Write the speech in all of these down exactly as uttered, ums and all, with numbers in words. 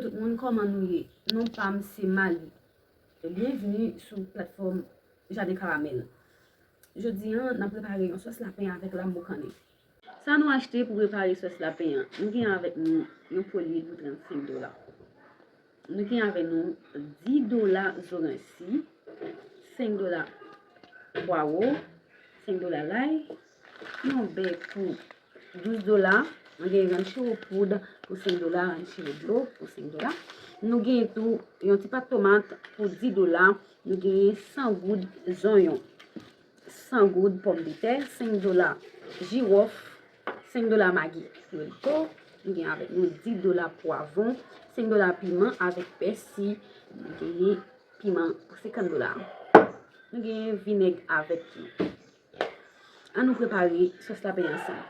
Tout moun, kòman nou ye? Non pa m se Mali. Byenvni sou platfòm Jaden Karamèl. Jodi a, n ap prepare yon sòs lapen avèk lam boukannen. Sa nou achte pou prepare sòs lapen an, nou gen avèk nou yon po lwil pou trannsenk dola. Nou gen avèk nou dis dola zoranj si, senk dola pwawo, senk dola lay, yon bè pou douz dola, nou gen ranchero poud pou senk dola, ranchero dlo pou senk dola. Nou gen tou yon ti pat tomat pou dis dola, nou gen san goud zonyon, san goud pòmdetè, senk dola jiwòf, senk dola magi Fiorito, nou gen avèk nou dis dola pwavwon, senk dola piman avèk pèsi, nou gen piman pou senkant dola. Nou gen vinèg avèk tou. An nou prepare sòs lapen ansanm.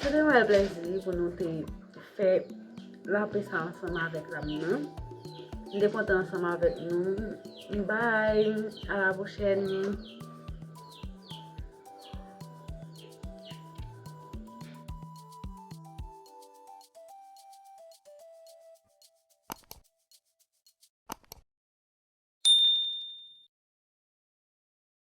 Sa te yon rèl plèzi pou nou te fè lapè sa ansanm avèk lam nan. M te kontan ansanm avèk nou. Bye, a la pwochèn.